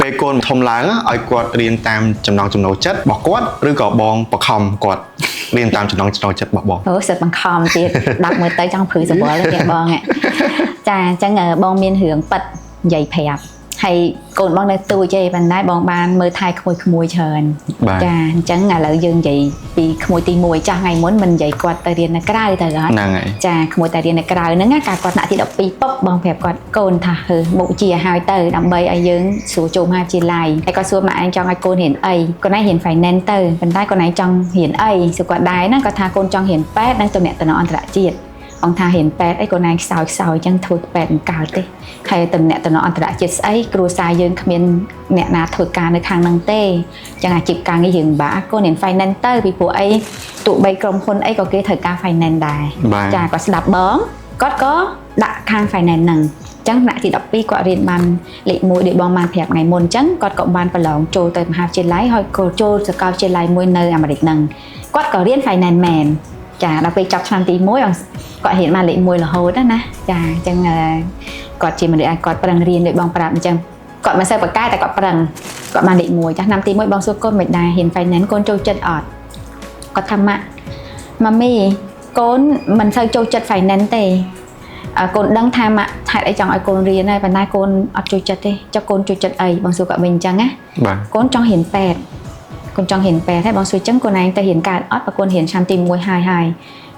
ពេលកូនធំឡើងឲ្យគាត់រៀនតាមចំណង់ចំណូលចិត្តរបស់គាត់ឬក៏បងបង្ខំគាត់រៀនតាមចំណង់ចំណូលចិត្តរបស់បង អូសិតបង្ខំទៀតដាក់មើលទៅចង់ព្រឺសវល់ទេបងហ៎ចាអញ្ចឹងបងមានរឿងប៉ិតនិយាយប្រាប់ហើយកូនបងនៅទូចទេប៉ុន្តែបងបានមើលថែក្មួយក្មួយច្រើន បាទ ចាអញ្ចឹងឥឡូវយើងនិយាយពីក្មួយទី1ចាស់ថ្ងៃមុនមិននិយាយគាត់ទៅរៀននៅក្រៅទៅអត់ ហ្នឹងហើយ ចាក្មួយតែរៀននៅក្រៅហ្នឹងណាកាលគាត់ថ្នាក់ទី12ពុបបងប្រាប់គាត់កូនថាហឺមុខវិជ្ជាឲ្យទៅដើម្បីឲ្យយើងស្រួលចូលមហាវិទ្យាល័យហើយគាត់សួរម៉ាក់ឯងចង់ឲ្យកូនរៀនអីកូនឯងរៀន finance ទៅប៉ុន្តែកូនឯងចង់រៀនអីសួរគាត់ដែរណាគាត់ថាកូនចង់រៀនពេទ្យនិងទំនាក់ទំនងអន្តរជាតិអង្គថារៀនពេទ្យអីកូនឯងខ្សោយខ្សោយអញ្ចឹងធ្វើពេទ្យមិនកើតទេហើយទំនាក់ទំនងអន្តរជាតិស្អីគ្រួសារយើងគ្មានអ្នកណាធ្វើការនៅខាងហ្នឹងទេអញ្ចឹងអាជីពការងារយើងពិបាកកូនរៀន finance ទៅពីព្រោះអីទោះបីក្រុមហ៊ុនអីក៏គេត្រូវការ finance ដែរ បាទ ចាគាត់ស្ដាប់បងគាត់ក៏ដាក់ខាង finance ហ្នឹងអញ្ចឹងថ្នាក់ទី12គាត់រៀនបានលេខ1ដូចបងបានប្រាប់ថ្ងៃមុនអញ្ចឹងគាត់ក៏បានប្រឡងចូលទៅមហាវិទ្យាល័យហើយក៏ចូលសាកលវិទ្យាល័យមួយនៅអាមេរិកហ្នឹងគាត់ក៏រៀន finance មែនចាដល់ពេលចប់ឆ្នាំទី1គាត់រៀនបានលេខ1រហូតណាចាអញ្ចឹងគាត់ជាមនុស្សឲ្យគាត់ប្រឹងរៀនដូចបងប្រាប់អញ្ចឹងគាត់មិនសូវប្រកែកតែគាត់ប្រឹងគាត់បានលេខ1ចាឆ្នាំទី1បងសួរកូនមិនដែររៀន finance កូនចូលចិត្តអត់គាត់ថាម៉ាក់ម៉ាមីកូនមិនសូវចូលចិត្ត finance ទេអើកូនដឹងថាម៉ាក់ហេតុអីចង់ឲ្យកូនរៀនហើយប៉ុន្តែកូនអត់ចូលចិត្តទេចុះកូនចូលចិត្តអីបងសួរគាត់វិញអញ្ចឹងណា បាទ កូនចង់រៀនពេទ្យកូនចង់រៀនពេទ្យហើយបងសួរចឹងកូនឯងទៅរៀនកើតអត់បើកូនរៀនឆ្នាំទី1ហើយហើយ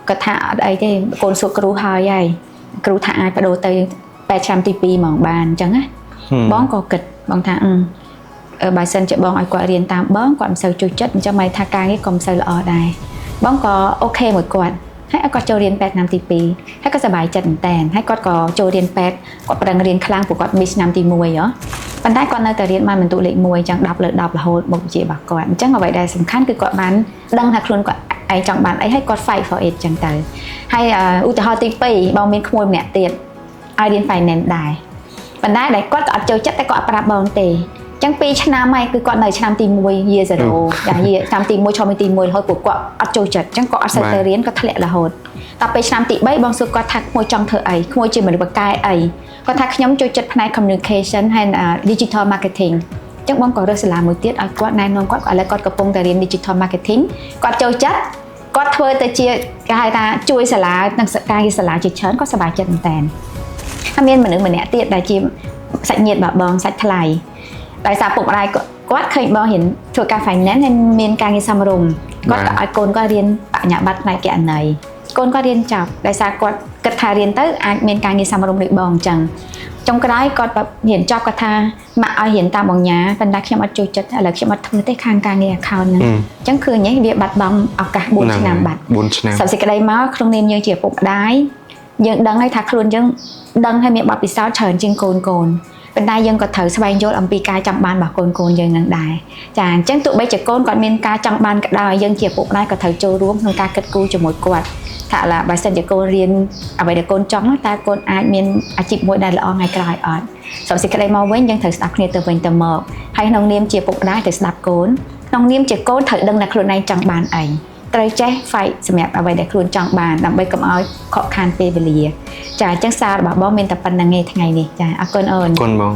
គាត់ថាអត់អីទេកូនសួរគ្រូហើយហើយគ្រូថាអាចបដូរទៅពេទ្យឆ្នាំទី2ហ្មងបានអញ្ចឹងណា បងក៏គិតបងថាអឺបើសិនជាបងឲ្យគាត់រៀនតាមបងគាត់មិនសូវចូលចិត្តអញ្ចឹងមកថាការងារក៏មិនសូវល្អដែរបងក៏ OK មួយគាត់ហើយឲ្យគាត់ចូលរៀនពេទ្យឆ្នាំទី2ហើយក៏សប្បាយចិត្តមែនតើហើយគាត់ក៏ចូលរៀនពេទ្យគាត់ប្រឹងរៀនខ្លាំងព្រោះគាត់ miss ឆ្នាំទី1ហ៎ប៉ុន្តែគាត់នៅតែរៀនបានបន្ទុកលេខ1អញ្ចឹង10លើ10រហូតមុខវិជ្ជារបស់គាត់អញ្ចឹងអ្វីដែលសំខាន់គឺគាត់បានដឹងថាខ្លួនគាត់ឯងចង់បានអីហើយគាត់ fight for it អញ្ចឹងទៅហើយឧទាហរណ៍ទី2បងមានក្មួយម្នាក់ទៀតឲ្យរៀន finance ដែរប៉ុន្តែដែលគាត់ក៏អត់ចូលចិត្តតែគាត់អត់ប្រាប់បងទេអញ្ចឹង2ឆ្នាំហើយគឺគាត់នៅឆ្នាំទី1 year 0ចា year ឆ្នាំទី1ឆ្នាំទី1រហូតពួកគាត់អត់ចូលចិត្តអញ្ចឹងគាត់អត់សូវទៅរៀនគាត់ធ្លាក់រហូតដល់ពេលឆ្នាំទី3បងសួរគាត់ថាក្មួយចង់ធ្វើអីក្មួយជាមនុស្សបកកែអីគាត់ថាខ្ញុំចូលចិត្តផ្នែក communication ហើយ digital marketing អញ្ចឹងបងក៏រើសសាលាមួយទៀតឲ្យគាត់ណែនាំគាត់ឥឡូវគាត់កំពុងតែរៀន digital marketing គាត់ចូលចិត្តគាត់ធ្វើទៅជាគេហៅថាជួយសាលានិងការងារសាលាជាច្រើនគាត់សប្បាយចិត្តមែនតើហើយមានមនុស្សម្នាក់ទៀតដែលជាសាច់ញាតិរបស់បងសាច់ថ្លៃដោយសារពុកម្ដាយគាត់ឃើញបងរៀនធ្វើការ finance ហើយមានការងារសមរម្យគាត់ក៏ឲ្យកូនគាត់រៀនបញ្ញាបត្រផ្នែកគណនេយ្យកូនគាត់រៀនចប់ដោយសារគាត់គិតថារៀនទៅអាចមានការងារសមរម្យដូចបងអញ្ចឹងចុងក្រោយគាត់រៀនចប់គាត់ថាម៉ាក់ឲ្យរៀនតាមបងញ្ញាប៉ុន្តែខ្ញុំអត់ចូលចិត្តឥឡូវខ្ញុំអត់ធ្វើទេខាងការងារ account ហ្នឹងអញ្ចឹងឃើញហ៎វាបាត់បង់ឱកាស4ឆ្នាំបាត់ 4ឆ្នាំ សព្វសេចក្តីមកក្នុងនាមយើងជាឪពុកម្ដាយយើងដឹងហើយថាខ្លួនយើងដឹងហើយមានបទពិសោធន៍ច្រើនជាងកូនកូនប៉ុន្តែយើងក៏ត្រូវស្វែងយល់អំពីការចង់បានរបស់កូនកូនយើងនឹងដែរចាអញ្ចឹងទោះបីជាកូនគាត់មានការចង់បានក៏ដោយយើងជាឪពុកម្ដាយក៏ត្រូវចូលរួមក្នុងការគិតគូរជាមួយគាត់ថាឡាបើសិនជាកូនរៀនអ្វីដែលកូនចង់តើកូនអាចមានអាជីពមួយដែលល្អថ្ងៃក្រោយអត់សព្វសេចក្តីមកវិញយើងត្រូវស្ដាប់គ្នាទៅវិញទៅមកហើយក្នុងនាមជាឪពុកម្ដាយត្រូវស្ដាប់កូនក្នុងនាមជាកូនត្រូវដឹងថាខ្លួនឯងចង់បានអីត្រូវចេះ fight សម្រាប់អ្វីដែលខ្លួនចង់បានដើម្បីកុំឲ្យខកខានពេលវេលាចាអញ្ចឹងសាររបស់បងមានតែប៉ុណ្្នឹងឯងថ្ងៃនេះចាអរគុណអូន អរគុណបង